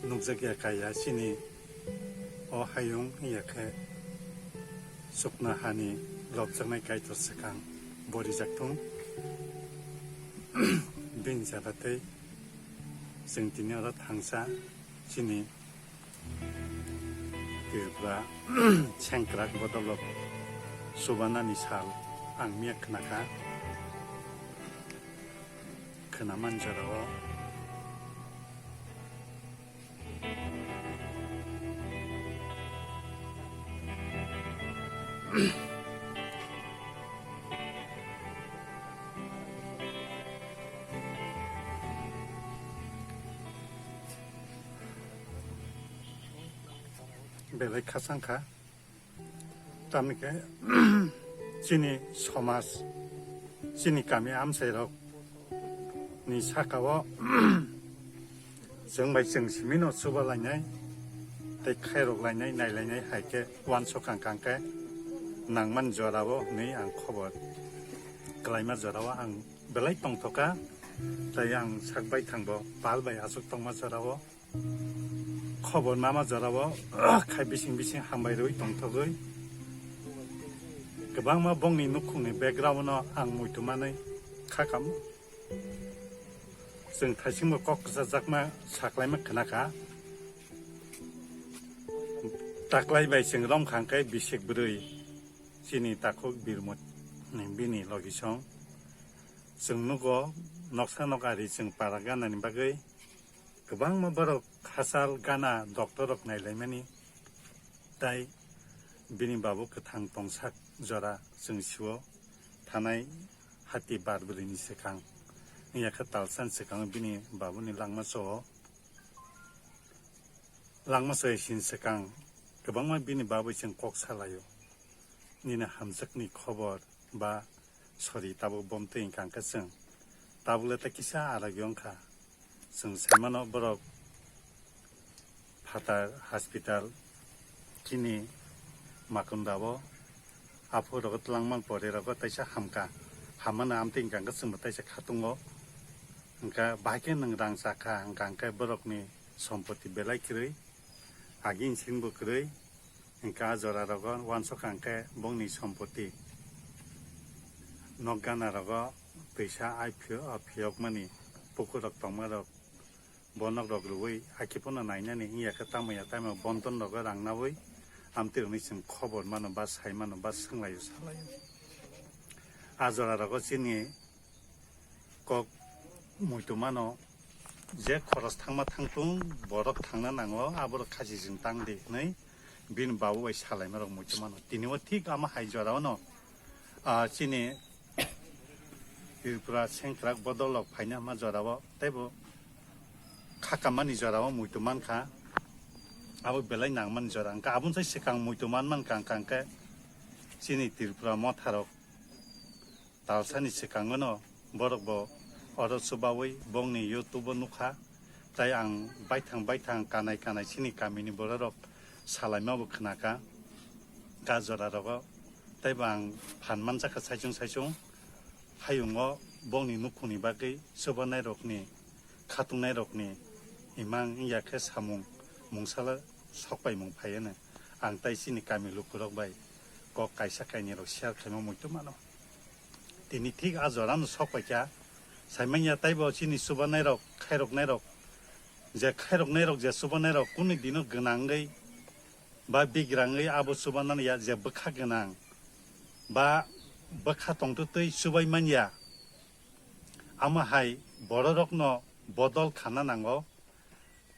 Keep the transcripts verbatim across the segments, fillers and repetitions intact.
nukjakya kaiya chini o hayung ya khe chukna hani lobjaknai Kaitor swkang bo rijak thung. Bini jora tei chwng tini oro thangsa chini Tripura sengkrak bodolok chubanani sal ang miya khnakha, khwnaman jorao. Belai khasang kha. Tamni khe chini somaj, chini kami amchairok ni saka o chwng bai chwng simi no chuba lainai tei khairok lainai, nai lainai hai khe uansuk ang kang khe nangmani jora o hinwi ang khobor kwlaima jora o ang belai tongthokha. Tei ang sak baithang bo pal bai aswk tongma jora o khobor mama jora o khai bising bising hambai rwi tongthogwi kwbangma bongni nukhungni background no ang muitu manwi khakam. Chwng thaisingbo kok kwchajakma saklaima khnakha. Taklai bai chwng romkha hwnkhe bisik bwrwi chini takhuk Birmut ni bini logisong. Chwng nugo noksa nok ari chwng para ganani bagwi kwbangma borok hachal gana doctor rok nailaimani. Tai bini babu kwthang tongsak jora chwng sio thanai hati bar bwrwini swkang. Wngya khe talsani swkango bini babuni langma cho-o. Langma choi sini swkang kwbangma bini babu chwng kok salaio. Nini hamjakni khobor ba sori tabuk bomtwi hwnkha hwnkhe chwng tabukle tei kisa aragyo wngkha. Chwng saimano borok phatar hospital chini Makundao aphuru rogo twlangmani pore rogo taisa hamkha. Hammano amtwi hwnkha hwnkhe chwngbo taisa khatungo. Hwnkha bahai khe nwng rang chakha hwnkha hwnkhe borokni sompoti belai kwrwi, agini sringbo kwrwi. Hwnkha ah jora rogo uansukha hwnkhe bongni sompoti nok gana rogo twisa ai phiyok, phiyokmani pukur rok tongma rok. Bonok rok rwui hakhe phano nainani wngya khe tamo ya tamo bonton rogo rang naui amtwi rokni chwng khobor mano ba sai mano ba swnglaio salaio. Ah jora rogo chini kok muitu mano je khoros thangma thangtung borok thangna nango aborok khasi chwng tang di hinui bini babu bai salaima rok muitu mano tini o thik ama hai jora ono. Ah, chini Tripura sengkrak bodol rok phaina ma jora o teibo khakamani jora o muitu mankha. Abo belai nangmani jora hwnkha aboni sai swkang muitu man mankha hwnkha hwnkhe chini Tripura motha rok talsani swkango no borok bo oro chubaui bongni YouTube o nukha. Tai ang baithang baithang kanai kanai chini kamini bororok salaima bo khnakha. Ka jora rogo taibo ang phan manjakha saichung saichung hayungo bongni nukhungni bagwi chubanai rokni khatungnai rokni imang wngya khe samung mungsala sokpaimung phaiya no ang tai chini kami lukurok bai kok kaisa kainwi rok share khaima muitu mano. Tini thik a jora no sok paikha. Saimanya taibo chini chubanai rok, khairoknai rok, je khairoknai rok, je chubanai rok, kunu dino gwnangwi ba bigrangwi abo chubanani ya je bwkha gwnang ba bwkha tongtwtwi chubai manya. Amo hai bororokno bodol khana nango.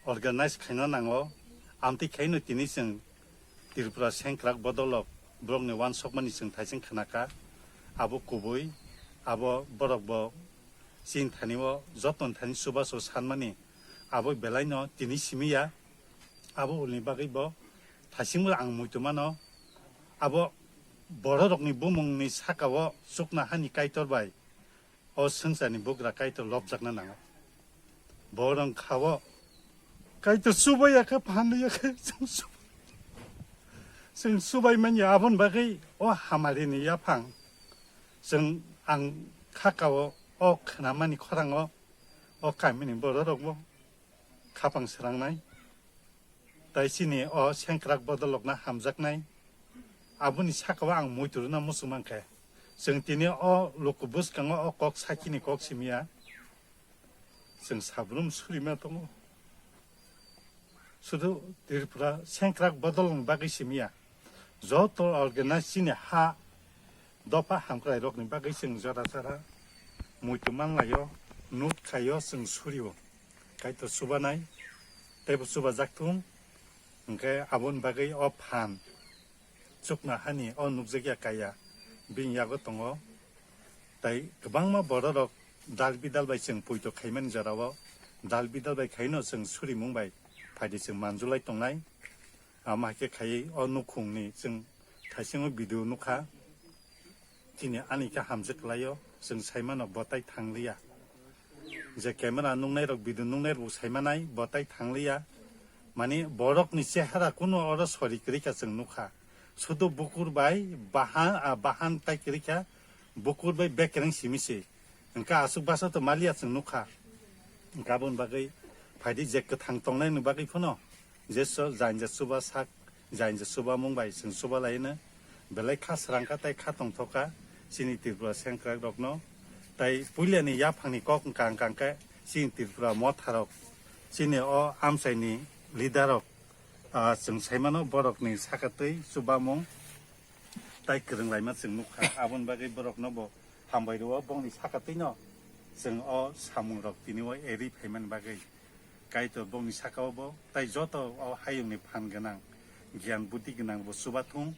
Organize khaina nango. Amtwi khaino tini chwng Tripura sengkrak bodolok borokni uansukmani chwng thaising khnakha. Abo kubui, abo borok bo chini thani o joto ni thani chubachu sanmani abo belaino tini simi ya. Abo ulni bagwi bo thaisingbo ang muitu mano. Abo bororokni bumungni saka o chukna hani Kaitor bai o swngcharni bugra Kaitor lobjakna nango. Borok kha o Kaitor chubai ya khe phan ya khe chwng su-, chwng chubai manya aboni bagwi o hamarini yaphang chwng ang khaka o, o khnamani khorang o, o kamini bororok bo khapang srangnai, tai chini o sengkrak bodolrokno hamjaknai. Aboni sakao ang muitu rwna muchung mankhe, chwng tini o luku bwskango o kok sakini kok simiya, chwng sabrum surima tongo. Sudu Tripura sengkrak bodolni bagwi simiya, joto organize chini ha dopha hamkrairokni bagwi chwng jora jora muitu manlaio, nuk khaio, chwng surio. Kaitor chubanai, teibo chubajak thung, hwnkhe aboni bagwi o phan chukna hani o nukjakya kaya bini yago tongo. Tai kwbangma bororok dal bidal bai chwng poito khaimani jorao, dal bidal bai khaino chwng surimung bai phaidi chwng manjulai tongnai. Ama hai khe khaiwi o nukhungni chwng thaisingo video nukha. Chini ani khe hamjwk kwlaio, chwng saimano botai thangliya. Je camera nuknairok, video nuknairok bo saimanai botai thangliya. Mani borokni chehara kunu oro sori kwrwi kha chwng nukha. Sudu bukur bai bahan, ah, bahan tai kwrwi kha, bukur bai bekereng simi se. Hwnkha aswk basa to maliya chwng nukha. Hwnkha aboni bagwi phaidi je kwthang tongnaini bagwi phano je so jainja chuba sak, jainja chubamung bai chwng chuba laino. Belai kha srangkha tai kha tongthokha chini Tripura sengkrakrokno. Tai puilani yaphangni kok wngkha wngkha khe chini Tripura motharok, chini o amchaini leaderrok, ah, chwng saimano borokni sakatwi chubamung tai kwrwng laima chwng nukha. Aboni bagwi borokno bo hambai rwo, bongni sakatwino chwng o samungrok tini o eri phaimani bagwi. Kaitor bongni sakao bo tai joto o hayungni phan gwnang, giyan buddhi gwnang bo chuba thung.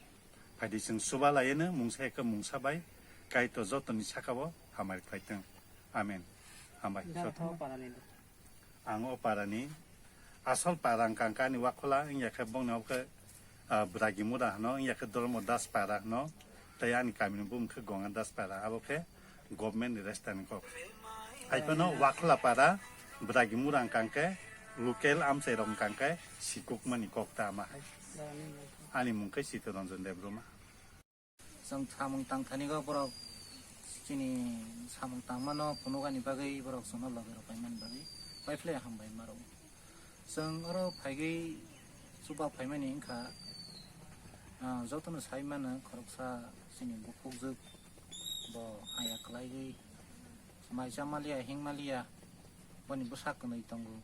Phaidi chwng chuba laiyano mungsa ekhe mungsa bai Kaitor jotoni sakao hamari khlai thung. Amen. Hambai. Ang o parani asol para wngkha, wngkha ani Wakhola, wngya khe bongni obo khe, ah, Bragi Mura hwno, wngya khe Dharma Das para hwno, tei ani kamini bumung khe Gonga Das para, abo khe government ni restaurant ni kok. Hai phano Wakhola para, Bragi Mura wngkha khe local amchai rok wngkha khe sikukmani kok ta ama hai. Ani mung khe Chittaranjan Debbarma. Chwng samung tang thani go borok chini samung tangmano phunukani bagwi borok chwngno loge rw paimani bagwi paiphlai hambai maro. Chwng oro phaigwi chuba phaimani wngkha, ah, jotono sai mano khoroksa chini bukhukjwk bo haya kwlaigwi mai cha maliya, hing maliya, boni bwsa kwnwi tongo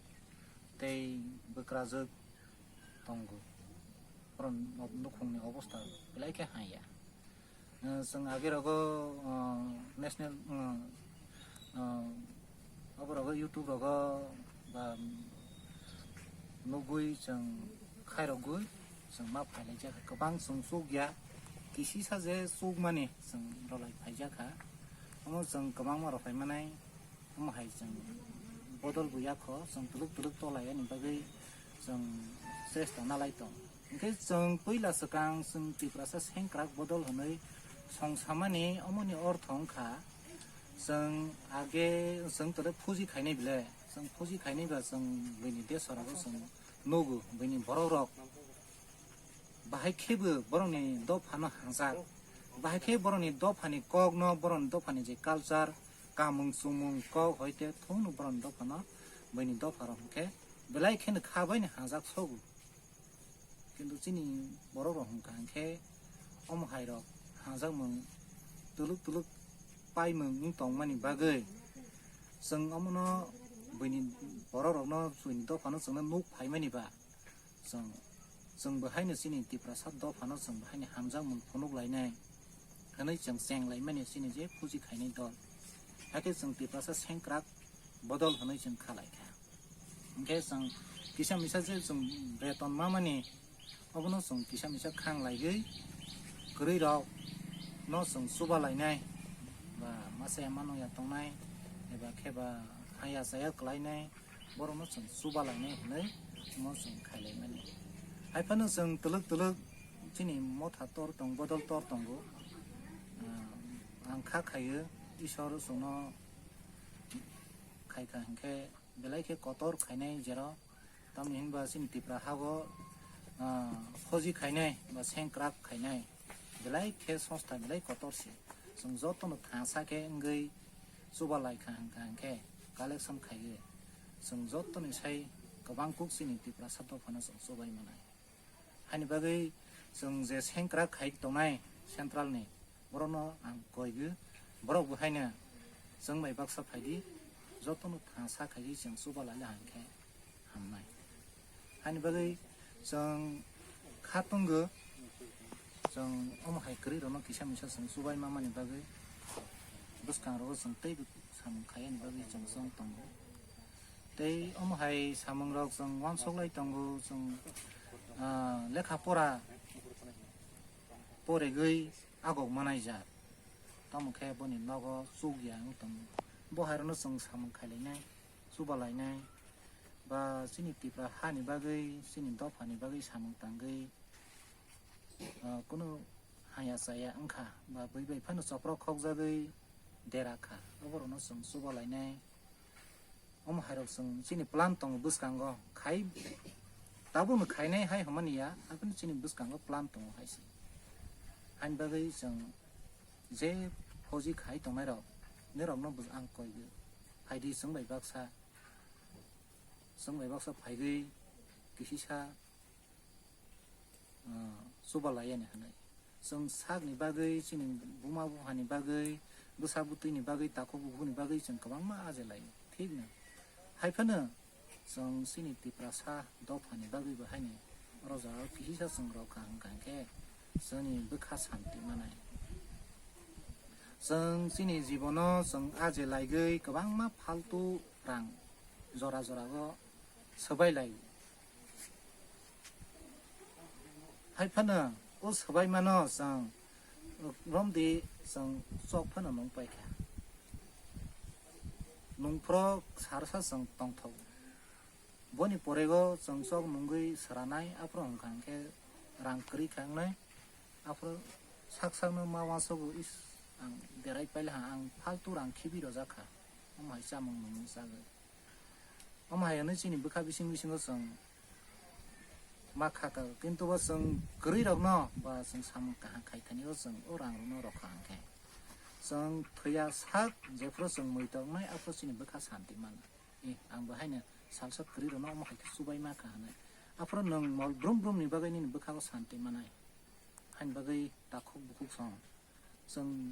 tei bwkrajwk tongo. Borok nukhungni obostha belai khe haya. Eh, chwng age rogo, eh, national, eh, eh, abo rogo YouTube rogo ba nugwi chwng khairogwi chwng ma phailaijak kha. Kwbang chwng chukya, kisisa je chukmani chwng rolai phaijakha. Omo chwng kwbangma rw phaimanai. Omo hai chwng bodol bo yakho, chwng twlwk twlwk tolai ani bagwi chwng chesta nalai tong. Hinkhe chwng puila swkang chwng Tiprasa sengkrak bodol hwnwi songsamani, omoni ortho wngkha chwng age chwng tole phuji khainai bile, chwng phuji khainai ba chwng buini desorago chwng nugo, buini borokrok. Bahai khe bo borokni dophano hamjak. Bahai khe borokni dophani kokno, borokni dophani je culture, kamung chumung kok hoite thungno borokni dophano, buini dopharok hinkhe belai kheno kha baino hamjak sogo. Kintu chini borokrok hwnkha hinkhe omo hairok hamjakmung twlwk twlwk paimung wng tongmani bagwi chwng omono buini borokrokno, buini dophano chwngno nuk phaimani ba. Chwng, chwng bo haino chini Tiprasa dophano chwng bo haino hamjakmung phunuk lainai hwnwi chwng cheng laimani chini je phuji khainai dol. Hakhe chwng Tiprasa sengkrak bodol hwnwi chwng kha lai kha. Hinkhe chwng kisa misa je chwng beton mamani, obono chwng kisa misa khang laigwi kwrwi rok no chwng chuba lainai, ba masa ya mano ya tongnai, eba khe ba haya chaya kwlainai, borokno chwng chuba lainai hwnwi omo chwng khai laimani. Hai phano chwng twlwk twlwk chini motha tor tong, bodol tor tongo. Ah, ang kha khaio, Isor chwngno khai kha hinkhe belai khe kotor khainai jero. Tamni hinba chini Tipra hago, ah, phoji khainai ba sengkrak khainai belai khe sosta belai kotor se. Chwng jotono thangsa khe wngwi chuba lai kha hwnkha hinkhe collection khaiwi chwng jotoni sai kwbang kuk chini Tiprasa dophano chwng chubai manai. Haini bagwi chwng je sengkrak khai tongnai central ni, borokno ang koigo, borok bo haino chwng bai baksa phaidi, jotono thangsa khaidi chwng chuba laila hangkhe hamnai. Haini bagwi chwng kha tongo, chwng omo hai kwrwi rokno kisa misa chwng chubai mamani bagwi bwskang rogo chwng teibo samung khaiyani bagwi chwng chong tongo. Tei omo hai samung rok chwng uansuk lai tongo, chwng, ah, lekha pora porigwi agok manai jat. Tamo khe boni nogo chukya wng tongo. Bo hai rokno chwng samung khailainai, chuba lainai, ba chini Tipra hani bagwi, chini dophani bagwi samung tangwi, ah, kunu haya chaya wngkha, ba bui bai phano chopro khokjagwi dera kha. Oborokno chwng chuba lainai. Omo hairok chwng chini plan tongo bwskango khai, tabukno khainai hai hwnmani ya, aboni chini bwskango plan tongo hai se. Haini bagwi chwng je phoji khai tongnai rok, norokno bo ang koigo, phaidi chwng bai baksa, chwng bai baksa phaigwi kisisa ah, chuba laiyani hwnwi. Chwng sakni bagwi, chini buma buphani bagwi, bwsa bwtwini bagwi, takhuk bukhukni bagwi chwng kwbangma aje laio. Thikno. Hai phano chwng chini Tiprasa dophani bagwi bo haino oro jagao kisa chwng rw kha hwnkha hwnkhe chwngni bwkha santi manai. Chwng chini jibono chwng aje laigwi kwbangma faltu rang jora jorao swbai lai. Hai phano o swbaimano chwng romdi chwng chok phano nung paikha. Nungphro sarsa chwng tongthok. Boni porego chwng chok nungwi swranai, aphuru hwnkha hwnkhe rang kwrwi kha wngnai. Aphuru sak sakno ma uansukgo, "Is, ang derai paila ha, ang faltu rang khibi rwjak kha." Omo hai chamung nungmung chagwi. Omo hai hwnwi chini bwkha bising bisingo chwng ma kha ka, kintu bo chwng kwrwi rokno ba chwng samung kaham khai thani o chwng o rang rokno rw kha hwnkhe chwng thwiya sak jephuru chwng mui tongnai aphuru chini bwkha santi mano. E, ang bo haino salsa kwrwi rokno omo hai khe chubai ma kha hwnwi. Aphuru nwng mol brum brum ni bagwi nini bwkha o santi manai. Haini bagwi takhuk bukhuk song. Chwng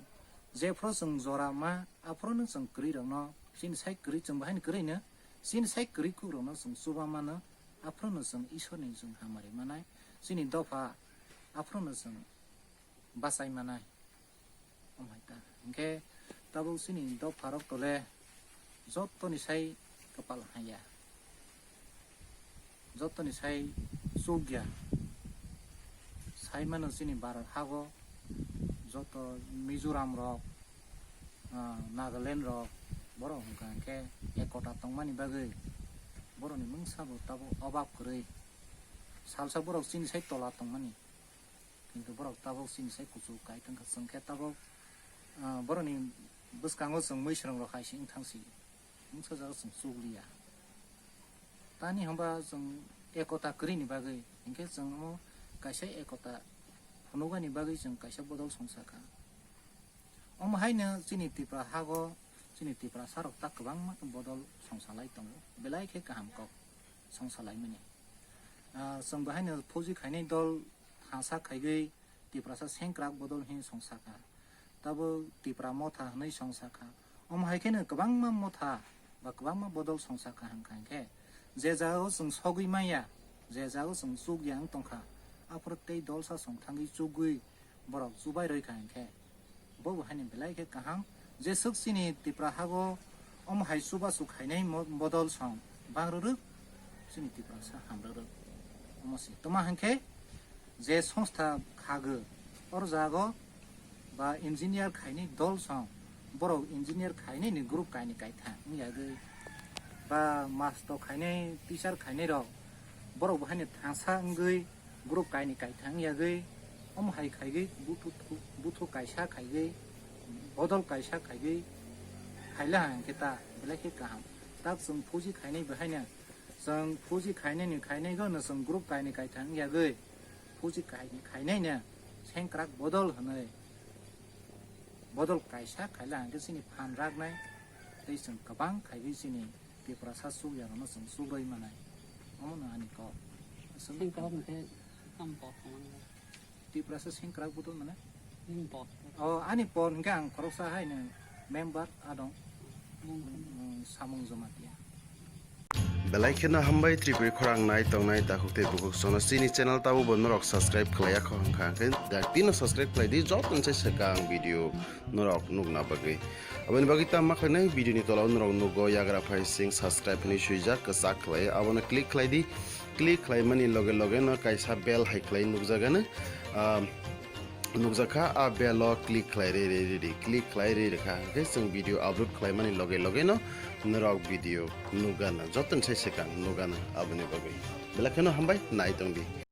jephuru chwng jora ma, aphuru no chwng kwrwi rokno, chini sai kwrwi chwng bahai ni kwrwi no, chini sai kwrwi kuk rokno chwng chuba mano, aphuru no chwng Isor ni chwng hamari manai, chini dopha aphuru no chwng bachai manai. Omo hai ta. Hinkhe tabuk chini dopha rok tole, jotoni sai kwpal haya, jotoni sai chukya. Sai mano chini Bharat hago joto Mizoram rok, ah, Nagaland rok, borok hwnkha hinkhe ekota tongmani bagwi borokni mungsa bo tabuk obab kwrwi. Salsa borok chini sai tola tongmani. Kintu borok tabuk chini sai kuchuk kai tongkha, chwng khe tabuk, ah, borokni bwskango chwng mui swrang rok hai se wng thang si, wngsa jaga chwng chukliya. Tani hwnba chwng ekota kwrwini bagwi, hinkhe chwng omo kaisa ekota phunukani bagwi chwng kaisa bodol songsa kha. Omo haino chini Tipra hago, chini Tiprasa rok ta kwbangma bodol songsa lai tongo, belai khe kaham kok songsa laimani. Ah, chwng bo haino phauji khainai dol thansa khaigwi Tiprasa sengkrak bodol hwnwi songsa kha. Tabuk Tipra motha hwnwi songsa kha. Omo hai kheno kwbangma motha ba kwbangma bodol songsa kha hwnkha hinkhe, je jagao chwng sogwi manya, je jagao chwng chukya wng tongkha, aphuru tei dolsa song thangwi chukgwi borok chubai rwkha hinkhe, bo bo haino belai khe kaham. Jeswk chini Tipra hago omo hai chubachu khainai mo-, bodol song bang rwrwk, chini Tiprasa ham rwrwk. Omo se twma hinkhe je songstha khago, oro jago ba engineer khainai dol song, borok engineer khainai ni group kainwi kaithang wng yagwi, ba master khainai, teacher khainai rok, borok bo haino thangsa wngwi group kainwi kaithang wng yagwi, omo hai khaigwi buthu, buthu kaisa khaigwi, bodol kaisa khaigwi khaila hang khe ta belai khe kaham. Tak chwng phauji khainai bo haino, chwng phauji khainai ni khainai go no chwng group kainwi kaithang wng yagwi, phauji kainwi khainai no sengkrak bodol hwnwi bodol kaisa khaila hang khe chini phan raknai tei chwng kwbang khaigwi chini Tiprasa chukya rokno chwng chubai manai. Omo no ani kok. Aswk. Sengkrak hwnkhe ang por thangmani. Tiprasa sengkrak budol mane? Sengkrak. Oh, ani por hwnkhe ang khoroksa hai no member adong. Bung. Mm, Samung Jamatia. Belai kheno hambai Tripuri khorang nai tongnai takhuk tei bukhuk sono chini channel tabo bo norok subscribe khlaiya kho hwnkha hwnkhe dak tino subscribe khlai di joto se swkang video norok nukna bagwi. Aboni bagwi tamo khlainai video ni tola o norok nugo yagra phai sing subscribe hinwi swijak kwchak khlai abono click khlai di, click khlai mani loge loge no kaisa bell hai khlai nukjagano, ah, nukjakha a bell o click khlai ri ri ri ri click khlai ri rikha hwnkhe chwng video upload khlai mani loge loge no norok video nukgana joto se swkang nukgana aboni bagwi belai kheno hambai nai tong di.